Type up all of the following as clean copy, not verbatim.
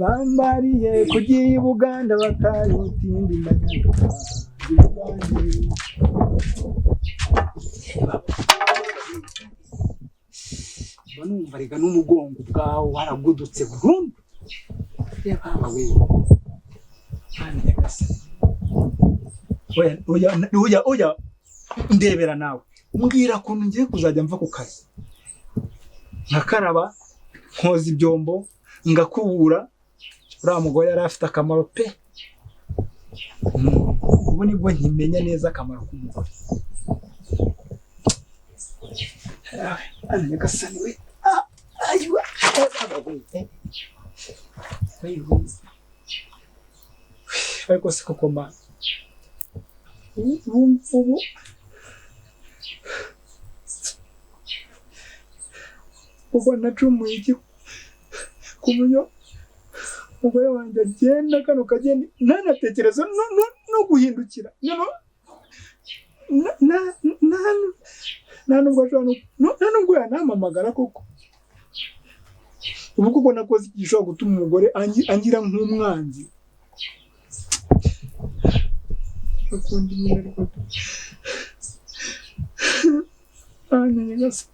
Bambariye kugiye i Buganda batari utindi ndanyaruka. Mba numva rega n'umugongo ubwawo waragudutse burundu. Yababa we, Mana nyagasani! Oya, oya, oya, oya, ndebera nawe, mbwira ukuntu ngiye kuzajya mva ku kazi nkakaraba, nkoza ibyombo, ngakubura. Uriya mugore yari afite akamaro pe. Ubu nibwo nkimenya neza akamaro k'umugore. Ah, Mana nyagasani we! Ah, ayiwa, baba we, eh. Ayiwa. Ariko se koko Mana, ubu ubwo nacumuye iki ku buryo umugore wanjye agenda kano kagenda ntanatekereza no guhindukira, nta nubwo ashobora nta nubwo yanampamagara koko? Ubu koko nakoze iki gishobora gutuma umugore angira nk'umwanzi? Akunda nyine, ariko Mana nyagasani!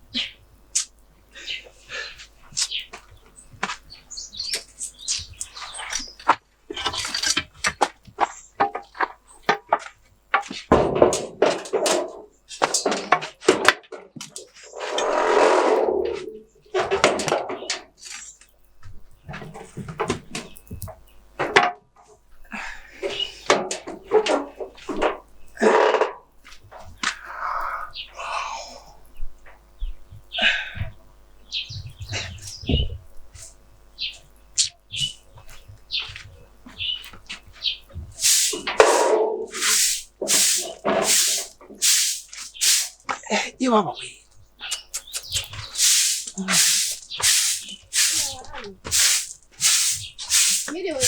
Iwabo we! Mwiriwe.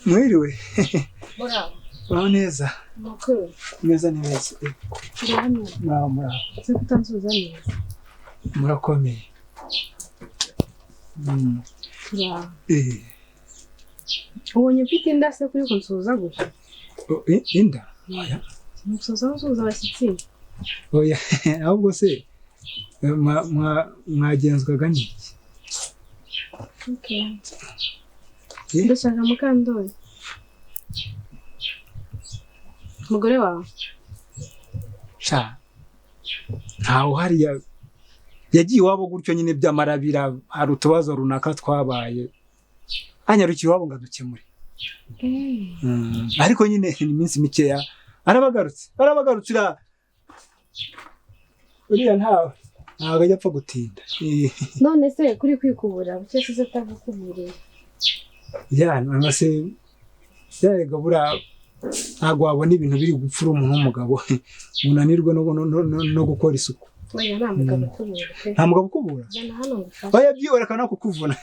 Mwiriwe. Muraho. Uraho neza? Amakuru? Meza, ni meza. Muraho. Muraho, muraho. Ese kutansubiza neza? Murakomeye? Turaho. Eh. Ubonye mfite inda se kuri kunsuhuza gutya? Oh, inda? Oya. Musuhuza, musuhuza abashyitsi. Oya, ahubwo se mwagenzwaga n'iki? Okay. Eh? Ndashaka Mukandori. Umugore wawe. Sha, ntawe uhari, yagiye iwabo gutyo nyine by'amarabira. Hari utubazo runaka twabaye, anyarukiye iwabo ngo adukemure. Ariko nyine ni iminsi mikeya arabagarutse, arabagarutse. Uriya ntabwo ajya apfa gutinda. None se kuri kwikubura buke se atagukuburiye? Ya, none se yarega, buriya ntabwo wabona ibintu biri gupfura umuntu w'umugabo unanirwe no gukora isuku. Oya, nta mugabo ukubura pe. Nta mugabo ukubura? Zana hano ngufashe. Oya, byihora reka no kukuvuna.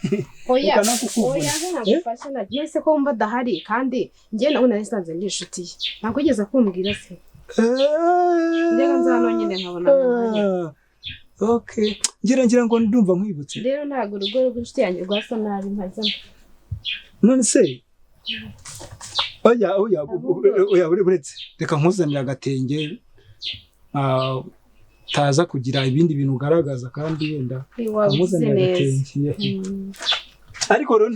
Oya. Reka no kukuvuna. Oya, zana ngufashe. Nagiye se ko wumva adahari, kandi njye nawe nari nsanze ndi inshuti ye. Ntabwo wigeze akumbwira se? Njyaga nza hano nyine nkabona ntahari. Ah, okay, ngira ngo ndumva nkwibutse. Rero ntabwo urugo rw'inshuti yanjye rwasa nabi mpazamo. None se oya, oya, oya, buretse reka nkuzanire agatenge, ah, taza kugira ibindi bintu ugaragaza kandi wenda Wabuze nkuzanire neza. agatenge. Ariko rero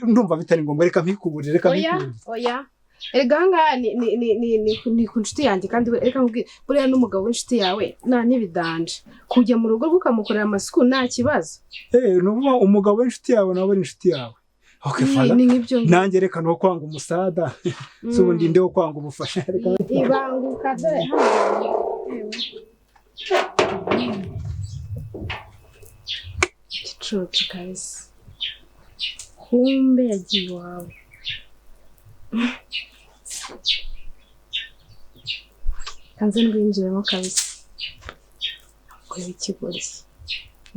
ndumva bitari ngombwa, reka mpikuburire, reka Oya. mpikuburire. Oya, erega ahangaha ni ku nshuti yanjye, kandi reka nkubwire, buriya n'umugabo w'inshuti yawe nta n'ibidanje kujya mu rugo rwe ukamukorera amasuku, nta kibazo. Eh, ni ukuvuga umugabo w'inshuti yawe nawe ari inshuti yawe. Okay, fada. Ni nk'ibyo ngibyo. Nanjye reka no kwanga umusada si ubu ndinde wo kwanga ubufasha, reka. Ibanguka, dore hano. Gicucu kabisa, kumbe yagiye iwawe. Kanze ndwinjiremo kabisa. Kureba ikigoryi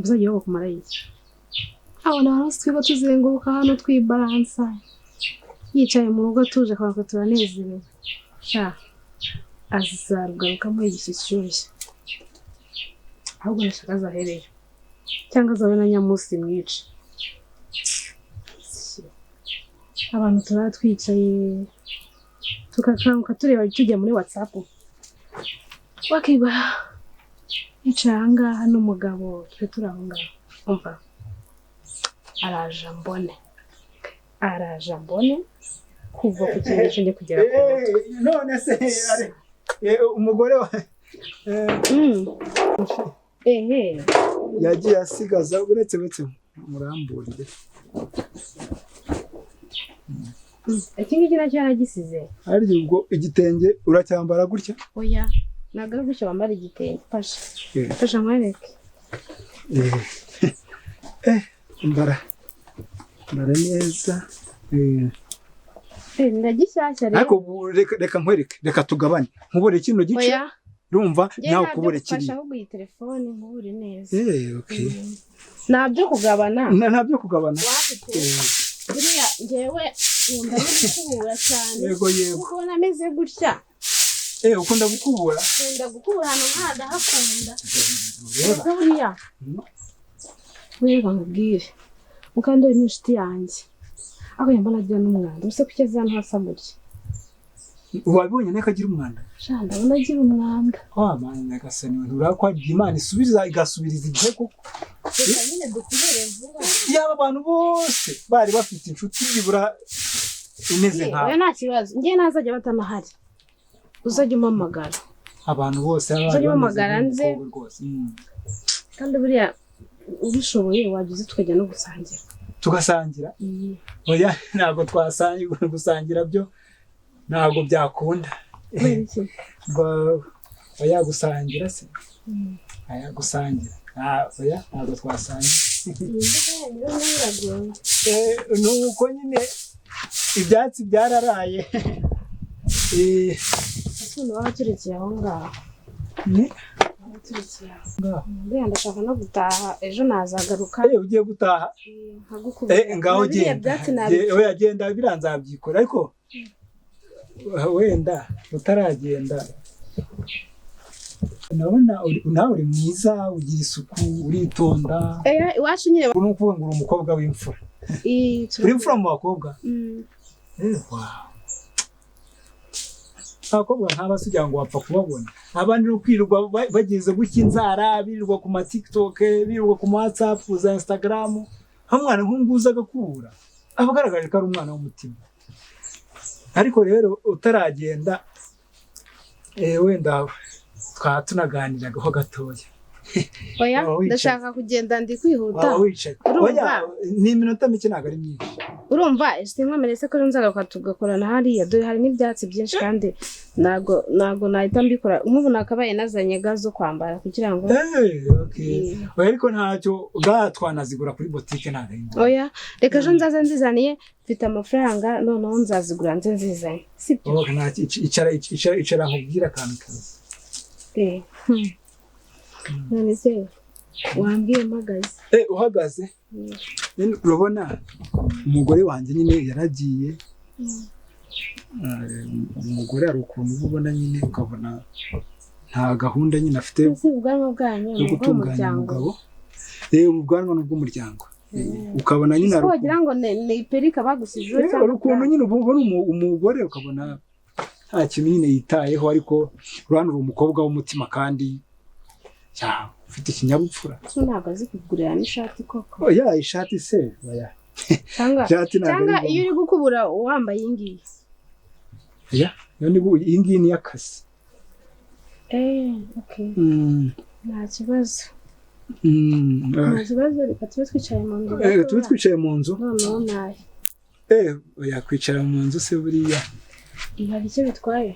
uzajya wowe kumara iki, abona abantu bose twiba tuzenguruka hano twibaransa, yicaye mu rugo atuje, akabona turanezerewe. Sha, azarugarukamo igishyushyu. Ahubwo ndashaka azahereyo cyangwa azabe na Nyamunsi mwica. Abantu turaba twicaye tugakanguka tureba tujya muri WhatsApp, wakiba yicaye aha ngaha n'umugabo, twe turi aho ngaho. Umva, araje ambone, araje ambone kuva ku kirenge cye kugera ku mutwe. None se umugore wa Ehe. Yagiye asigaza, uretse muramburire. Iki ngiki nacyo yaragisize. Harya ubwo igitenge uracyambara gutya? Oya, ntabwo ari gutya bambara igitenge. Fasha, fasha nkwereke. Mbara mbara neza. Ndagishyashya rero. Ariko ubu reka nkwereke, reka tugabane, nkubure kino gice. Oya. Urumva? Njye Nawe ntabyo kubure gufasha, kiriya. ahubwo iyi telefone nkubure neza. Okay. Ntabyo kugabana. Ntabyo kugabana. Wafite buriya njyewe nkunda no gukubura cyane. Yego yego. Kuko ubona ameze gutya. Ukunda gukubura? Nkunda gukubura ahantu nk'aha, ndahakunda. Ureba. Ese buriya buriya nkubwire, Mukandori ni inshuti yanjye, ariko njya mbona agira n'umwanda. Ubuse kuki aza hano hasa gutya? Wabibonye nako agira umwanda? Sha, ndabona agira umwanda. Wa Mana nyagasani, nturako Imana isubiza igasubiriza igihe koko. Reka nyine dukubure vuba. Yaba abantu bose bari bafite inshuti byibura imeze nkawe. Oya, nta kibazo, njye nazajya batanahari uzajya umpamagara. Abantu bose baba Uzajya bari bameze umpamagara nze. nk'umukobwa rwose. Kandi buriya ubishoboye wajya uza tukajya no gusangira. Tugasangira? Oya, ntabwo twasangira, gusangira byo ntabwo byakunda. Kubera iki? Oya, gusangira se, oya, gusangira, oya, ntabwo twasangira. Iyi mbuga yanyu rero nayo iragoye. Nuko nyine ibyatsi byararaye. Ese ubu waba turekeye aho ngaho? Ni Waba turekeye aho. Ngaho. Buriya ndashaka no gutaha, ejo nazagaruka. Ugiye gutaha? Nkagukubita. Ngaho Na biriya genda. byatsi nabi. Oya, genda, biriya nzabyikora, ariko wenda utaragenda ndabona nawe uri mwiza, ugira isuku, uritonda. Iwacu nyine. Ni ukuvuga ngo uri umukobwa w'imfura? Uri imfura mu bakobwa? Mm. Wow. Abakobwa nk'aba se ugira ngo wapfa kubabona? Abandi no kwirirwa bageze gutya inzara, birirwa ku ma TikTok, birirwa ku ma WhatsApp, za Instagram. Aho umwana nk'unguza agakubura, aba agaragaje ko ari umwana w'umutima. Ariko rero utaragenda, wenda twaba tunaganiragaho gatoya. Oya. Waba wicaye. Ndashaka kugenda, ndi kwihuta. Waba wicaye. Urumva? Oya, ni iminota mike, ntabwo ari myinshi. Urumva, sinkomeretse ko ejo nzagaruka tugakorana hariya. Dore hari n'ibyatsi byinshi, kandi ntabwo nahita mbikora nk'ubu, nakabaye nazanye ga zo kwambara kugira ngo Okay. Oya, ariko ntacyo, ga twanazigura kuri botike, ntabwo ari ngombwa. Oya, reka ejo nzaza nzizaniye, mfite amafaranga, noneho nzazigura nze nzizanye, sibyo? Okay, ntacyo, icara, icara, icara nkubwire akantu keza. None se wambwiye mpagaze? Uhagaze. Nyine urabona umugore wanjye nyine yaragiye. Umugore hari ukuntu uba ubona nyine ukabona nta gahunda nyine afite Ese ubwanwa bwanyu yo ni gutunganya ubw'umuryango? umugabo. Ubwanwa ni ubw'umuryango. Ukabona nyine Ese hari wagira ngo ni perike bagusizeho hari cyangwa ukuntu nyine uba ubona umugore ukabona nta kintu nyine yitayeho, ariko urabona uri umukobwa w'umutima kandi ya, ufite ikinyabupfura. Se ntabwo azi kugurira n'ishati koko? Oya, ishati se, oya. Cyangwa Ishati ntabwo cyangwa ari iyo ngombwa. uri gukubura wambaye iyi ngiyi? Oya, iyo ni iyi ngiyi ni iy'akazi. Okay. Nta kibazo. Nta kibazo, reka tube twicaye mu nzu Tube gatoya. twicaye mu nzu. Noneho nayo. Oya, kwicara mu nzu se buriya? Hari icyo bitwaye?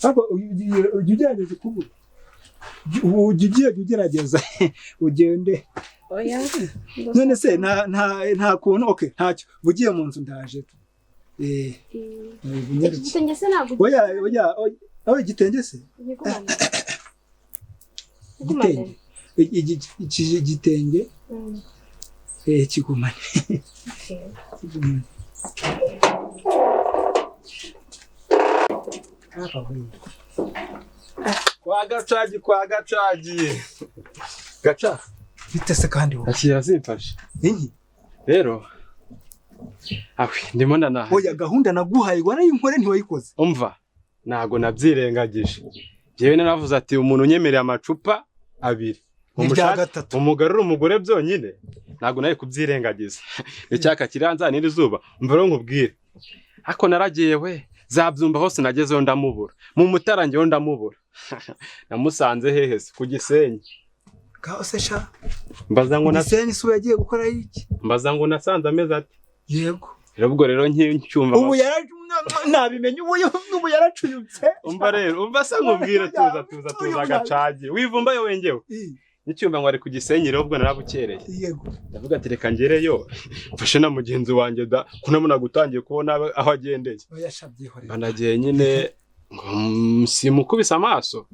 Ariko ujya ugerageza ukubura, ujya ugiye ugerageza ugende. Oya. None se nta kuntu? Okay, ntacyo, ugiye mu nzu ndaje. Bunyaruke. Igitenge se ntabwo Oya, oya, oya, aho igitenge se? Igumane. Igitenge, igitenge. Kigumane. Okay. Kigumane. Kwa Gacagi, kwa Gacagi, Gaca. Bite se kandi wowe? Akira zimfashe. Inki? Rero Awe, ndimo ndanaha. Oya, gahunda naguhaye warayinkore ntiwayikoze. Umva, ntago nabyirengagije. Jewe naravuze ati umuntu unyemereye amacupa abiri, N'irya gatatu. Umugarura umugore byonyine, ntago nawe kubyirengagiza. Icyaka kiranza n'iri zuba, umva rero nkubwire. Ako naragiye we, zabyumba hose nagezeyo ndamubura. Mu Mutara ngewe ndamubura. Namusanze hehe se? Ku Gisenyi. Ngaho se sha. Mbaza ngo Gisenyi se yagiye gukora iki? Mbaza ngo nasanze ameze ati. Yego. Rero ubwo rero ncyumva ubu nabimenye ubu yaracuyutse. Umva rero, umva se nkubwire, tuza tuza tuza gacagi. Wivumba yo wengewe. Nicyumva ngo ari ku Gisenyi rero ubwo narabukereye. Yego. Ndavuga ati reka ngereyo mfashe na mugenzi wanjye da kunamuna gutangiye kubona aho agendeye. Oya shabyihorera. Banagiye nyine ngo simukubise amaso.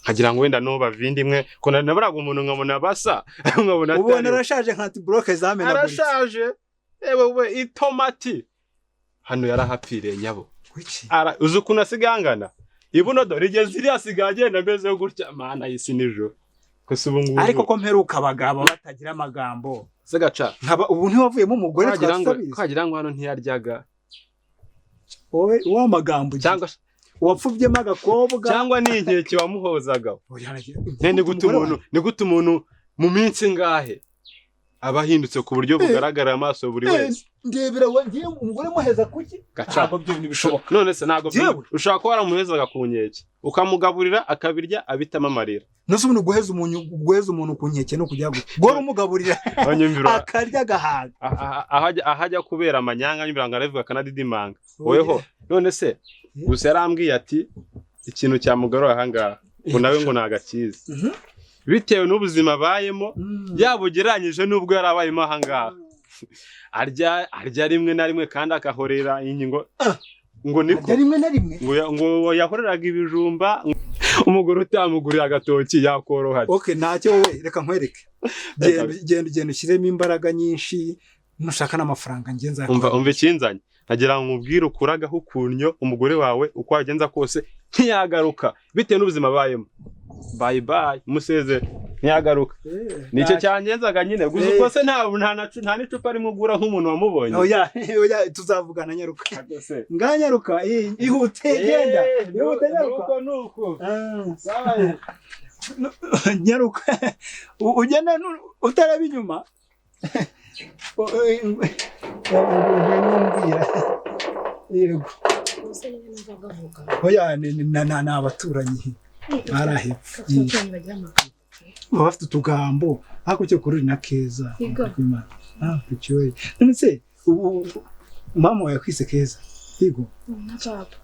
Nkagira ngo wenda no bavindi imwe ko naburaga umuntu nkabona basa nkabona ubona arashaje nka antibloke zamenaguritse. Arashaje. Ewe we itomati hano yarahapfiriye nyabo. Kuki? Uzi ukuntu asigangana ibuno dore rigeze iriya asigaye agenda ameze gutya mana y'isi nijoro. Ariko ko mperuka abagabo batagira amagambo. Segaca. Nkaba ubu ntiwavuyemo umugore twasubiza. Twagira ngo hano ntiyaryaga. Wowe wa magambo cyangwa wapfubyemo agakobwa cyangwa ni inkeke wamuhozaga. Ni gute umuntu mu minsi ngahe abahindutse ku buryo bugaragara amaso buri wese. Ndebera ngiye umugore muheza kuki? Ntabwo byo ntibishoboka. None se ntabwo ushaka ko waramuhezaga ku nkeke ukamugaburira akabirya abitama amarira. Nose umuntu guheza umuntu ku nkeke no kujya gora umugaburira akarya agahaga. Ahajya kubera amanyanga nyumvira ngo aravuga akanadidimanga. Weho none se gusa yarambwiye ati ikintu cyamugarura aha ngaha ngo nawe ngo nagakize. Bitewe n'ubuzima bayemo yaba ugereranyije n'ubwo yarabayemo aha ngaha. Arya rimwe na rimwe kandi akahorera ingingo ngo niko arya rimwe na rimwe ngo yahoreraga ibijumba umugore utamugurira agatoki yakoroha. Okay, ntacyo wowe reka nkwereke. Genda ushyiremo imbaraga nyinshi nushaka n'amafaranga ngenza. Umva ikinzanye nkagira ngo nkubwire ukuragaho ukunyo umugore wawe uko wagenza kose ntiyagaruka bitewe n'ubuzima bayemo. Bye bye musezere ntiyagaruka. Nicyo cyangenzaga nyine gusa uko se nta n'icupa rimwe ugura nk'umuntu wamubonye. Oya oya tuzavugana nyaruka. Nganyaruka ihute genda ihute nyaruka. Nuko nyaruka ugenda utaraba inyuma. Yego. Oya ni abaturanyi. Barahepfo. Baba bafite utugambo ariko cyo kururi na keza. Kucyoye. None se mama wawe yakwise keza? Yego. Na papa.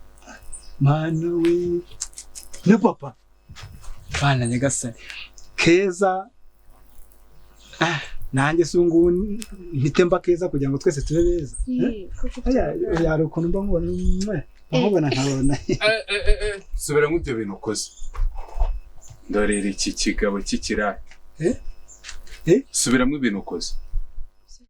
Mana we. Na papa. Bana nyagasani. Keza. Nanjye sungu ntitemba keza kugira ngo twese tube beza. Oya hari ukuntu mba nkubona nkubona nkabona. Subira nk'ibyo bintu ukoze. Ndorera iki kigabo cy'ikiraya. Subiramo ibintu ukoze.